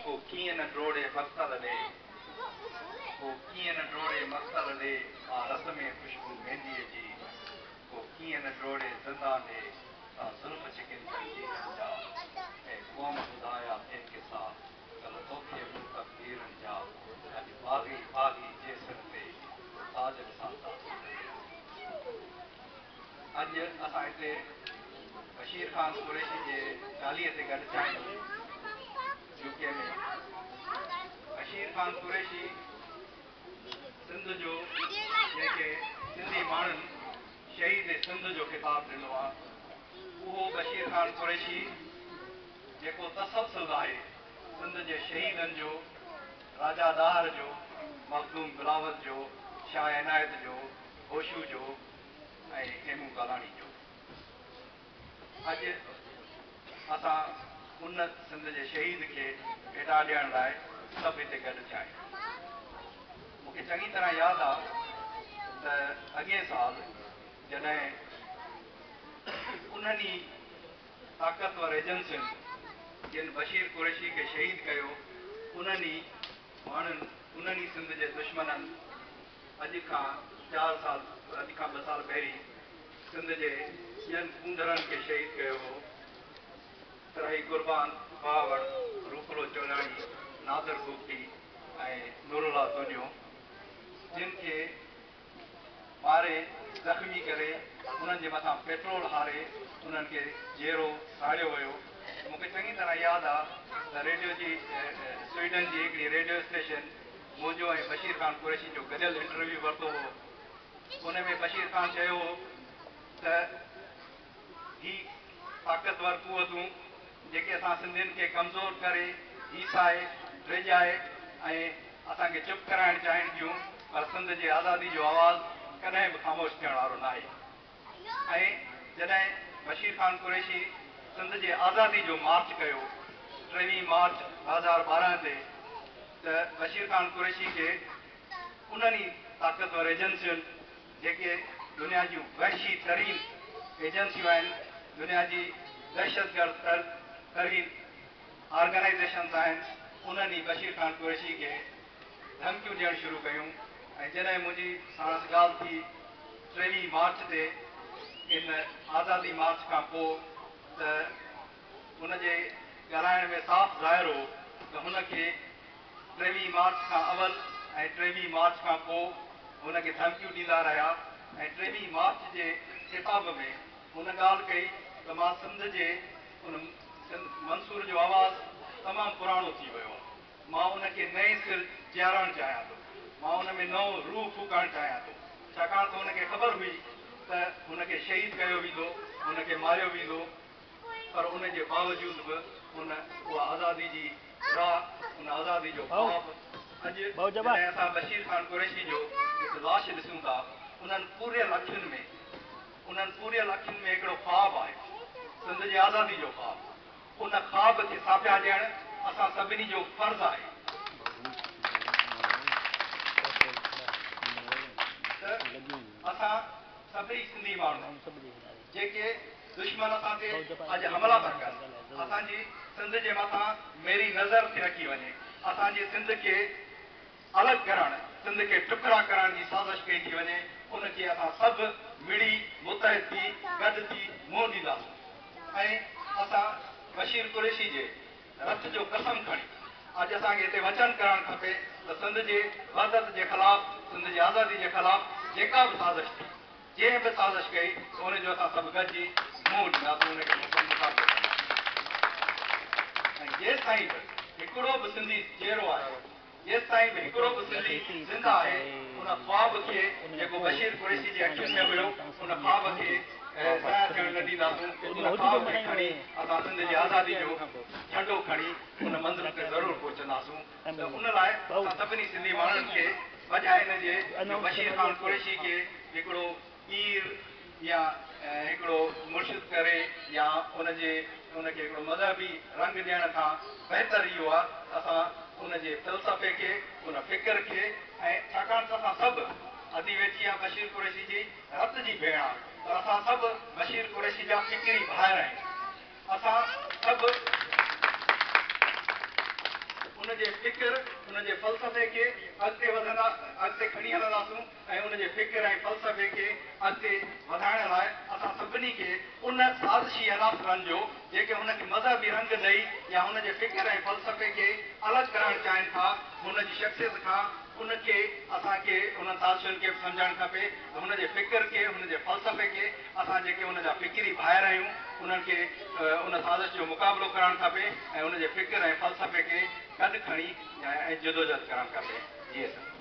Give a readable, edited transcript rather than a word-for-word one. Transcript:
ڪو ڪيئن نه ڊوڙي مقتل ڏي، ڪو ڪيئن نه ڊوڙي مقتل ڏي، آ رس ۾ خوشبو مينديء جي، ڪو ڪيئن نه ڊوڙي زندان ڏي، تا زلف ڇڪن زنجيرن جا، اي قوم ٻڌايا ٿين قصا، ڪلهه توکي مون تقديرن جا، اڄ باغي باغي جي سر تي، تاج ڏسان تاثيرن جا. اڄ اسان هتي بشير خان قريشي جي چاليهي تي گڏ ٿيا آهيون يو ڪي ۾. بشير خان قريشي سنڌ جو، جنهن کي سنڌي ماڻهن شهيد سنڌ جو خطاب ڏنو آهي، اهو بشير خان قريشي جيڪو تسلسل آهي سنڌ جي شهيدن جو، راجا ڏاهر جو، مخدوم بلاول جو، شاهه عنايت جو، هوشو جو ۽ هيمون ڪالاڻي جو. اڄ اسان ان سنڌ جي شهيد کي ڀيٽا ڏيڻ لاء سڀ هتي گڏ ٿيا آهيون. مون کي چڱي طرح ياد آ ته اڳئين سال جڏهن انهن ئي طاقتور ايجنسين جن بشير قريشي کي شهيد ڪيو، انهن ئي ماڻهن، انهن ئي سنڌ جي دشمنن اڄ کان چار سال، اڄ کان ٻه سال پهرين سنڌ جي ٻين ڪونڌرن کي شهيد ڪيو هو. سرهئي قربان کهاوڙ، روپلو چولاڻي، نادر بگٽي ۽ نورالله تونيو، جن کي ماري زخمي ڪري انهن جي مٿان پيٽرول هاري انهن کي جيئرو ساڙيو ويو. مون کي چڱي طرح ياد آ ته ريڊيو جي سوئيڊن جي هڪڙي ريڊيو اسٽيشن منهنجو ۽ بشير خان قريشي جو گڏيل انٽرويو ورتو هو. ان ۾ بشير خان چيو هو ته هي طاقتور قوتون جيڪي اسان سنڌين کي ڪمزور ڪري، هيسائي، ڊيڄائي ۽ اسان کي چپ ڪرائڻ چاهين ٿيون، پر سنڌ جي آزادي جو آواز ڪڏهن به خاموش ٿيڻ وارو ناهي. ۽ جڏهن بشير خان قريشي سنڌ جي آزادي جو مارچ ڪيو 23 مارچ 2012 تي ته بشير خان قريشي کي انهن ئي طاقتور ايجنسين، جيڪي دنيا جون وحشي ترين ايجنسيون آهن، دنيا جي دهشتگرد ترين آرگنائيزيشنز آهن، انهن ئي بشير خان قريشي کي ڌمڪيون ڏيڻ شروع ڪيون. ۽ جڏهن منهنجي ساڻس ڳالهه ٿي 23 مارچ تي ان آزادي مارچ کان پوء ته هن جي ڳالهائڻ ۾ صاف ظاهر هو ته هن کي 23 مارچ کان اول ۽ 23 مارچ کان پوء هن کي ڌمڪيون ڏيندا رهيا. ۽ 23 مارچ جي خطاب ۾ هن ڳالهه ڪئي ته مان سنڌ جي ان منصور جو آواز تمام پراڻو ٿي ويو آهي، مان ان کي نئين سر جيارڻ چاهيان ٿو، مان ان ۾ نئون روح ڦوڪڻ چاهيان ٿو، ڇاڪاڻ ته هن کي خبر هئي ته هن کي شهيد ڪيو ويندو، هن کي ماريو ويندو، پر ان جي باوجود به هن اها آزادي جي راهه، ان آزادي جو خواب، اڄ جڏهن اسان بشير خان قريشي جو هڪ لاش ڏسون ٿا، انهن پوريل اکين ۾، انهن پوريل اکين ۾ هڪڙو خواب آهي، سنڌ جي آزادي جو خواب. ان خواب کي ساڀيا ڏيڻ اسان سڀني جو فرض آهي ته اسان سڀئي سنڌي ماڻهو جيڪي دشمن اسان تي اڄ حملا ٿا ڪن، اسان جي سنڌ جي مٿان ميري نظر ٿي رکي وڃي، اسان جي سنڌ کي الڳ ڪرڻ، سنڌ کي ٽڪرا ڪرڻ جي سازش ڪئي ٿي وڃي، ان کي اسان سڀ مڙي متحد ٿي گڏ ٿي منهن ڏينداسون ۽ اسان بشير قريشي جي رت جو قسم کڻي اڄ اسان کي هتي وچن ڪرڻ کپي ته سنڌ جي وحدت جي خلاف، سنڌ جي آزادي جي خلاف جيڪا به سازش ٿي، جنهن به سازش ڪئي ته ان جو اسان سڀ گڏجي منهن ڏينداسون، ان کي مقابلو ڪنداسون ۽ جيستائين به هڪڙو به سنڌي جيئرو آهي، جيستائين به هڪڙو به سنڌي زنده آهي، ان خواب کي جيڪو بشير قريشي جي اکين ۾ هيو، ان خواب کي ضايع ٿيڻ نه ڏينداسون، ان خواب کي کڻي اسان سنڌ جي آزادي جو جهنڊو کڻي ان منزل تي ضرور پهچنداسون ته ان لاء اسان سڀني سنڌي ماڻهن کي بجاء ان جي جو بشير خان قريشي کي هڪڙو پير يا هڪڙو مرشد ڪري يا ان جي ان کي هڪڙو مذهبي رنگ ڏيڻ کان بهتر اهو آهي ته اسان ان جي فلسفي کي، ان فڪر کي ۽ ڇاڪاڻ ته اسان سڀ ادي ويٺي آهي بشير قريشي جي رت جي ڀيڻ آهي پر اسان سڀ بشير قريشي جا فڪري ڀائر آهيون. اسان سڀ ان جي فڪر، ان جي فلسفي کي اڳتي وڌندا اڳتي کڻي هلنداسون ۽ ان جي فڪر ۽ فلسفي کي اڳتي وڌائڻ لاء اسان سڀني کي ان سازشي عناصرن جو جيڪي هن کي مذهبي رنگ ڏئي يا هن جي فڪر ۽ فلسفي کي الڳ ڪرڻ چاهين ٿا هن جي شخصيت کان، ان کي اسان کي انهن سازشن کي به سمجهڻ کپي ته هن جي فڪر کي، هن جي فلسفي کي اسان جيڪي ان جا فڪري ڀائر آهيون انهن کي ان سازش جو مقابلو ڪرڻ کپي ۽ ان جي فڪر ۽ فلسفي کي گڏ کڻي ۽ جدوجهد ڪرڻ کپي. جيئي سنڌ.